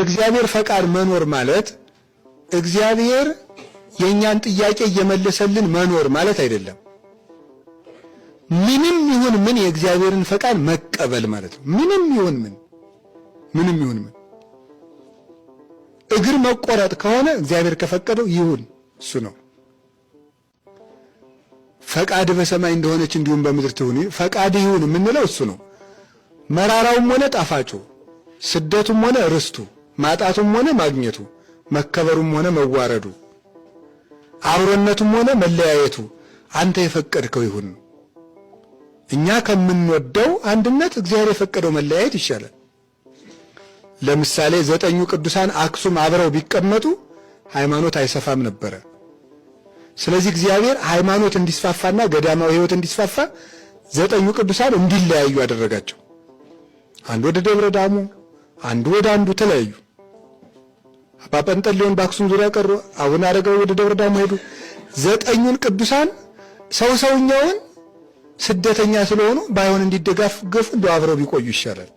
እግዚአብሔር ፈቃድ መኖር ማለት እግዚአብሔር የእኛን ጥያቄ እየመለሰልን መኖር ማለት አይደለም። ምንም ይሁን ምን የእግዚአብሔርን ፈቃድ መቀበል ማለት ነው። ምንም ይሁን ምን፣ ምንም ይሁን ምን እግር መቆረጥ ከሆነ እግዚአብሔር ከፈቀደው ይሁን፣ እሱ ነው። ፈቃድ በሰማይ እንደሆነች እንዲሁም በምድር ትሁን፣ ፈቃድ ይሁን የምንለው እሱ ነው። መራራውም ሆነ ጣፋጩ፣ ስደቱም ሆነ ርስቱ፣ ማጣቱም ሆነ ማግኘቱ፣ መከበሩም ሆነ መዋረዱ፣ አብሮነቱም ሆነ መለያየቱ አንተ የፈቀድከው ይሁን። እኛ ከምንወደው አንድነት እግዚአብሔር የፈቀደው መለያየት ይሻላል። ለምሳሌ ዘጠኙ ቅዱሳን አክሱም አብረው ቢቀመጡ ሃይማኖት አይሰፋም ነበረ። ስለዚህ እግዚአብሔር ሃይማኖት እንዲስፋፋና ገዳማዊ ሕይወት እንዲስፋፋ ዘጠኙ ቅዱሳን እንዲለያዩ አደረጋቸው። አንዱ ወደ ደብረ ዳሞ፣ አንዱ ወደ አንዱ ተለያዩ። አባ ጰንጠሌዎን በአክሱም ዙሪያ ቀሩ። አቡነ አረጋዊ ወደ ደብረ ዳሞ ሄዱ። ዘጠኙን ቅዱሳን ሰው ሰውኛውን ስደተኛ ስለሆኑ ባይሆን እንዲደጋገፉ እንደው አብረው ቢቆዩ ይሻላል።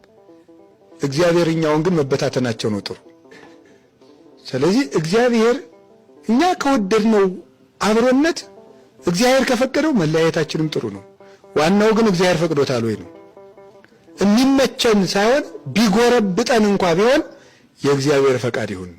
እግዚአብሔርኛውን ግን መበታተናቸው ነው ጥሩ። ስለዚህ እግዚአብሔር እኛ ከወደድነው አብሮነት እግዚአብሔር ከፈቀደው መለያየታችንም ጥሩ ነው። ዋናው ግን እግዚአብሔር ፈቅዶታል ወይ ነው። የሚመቸን ሳይሆን ቢጎረብጠን እንኳ ቢሆን የእግዚአብሔር ፈቃድ ይሁን።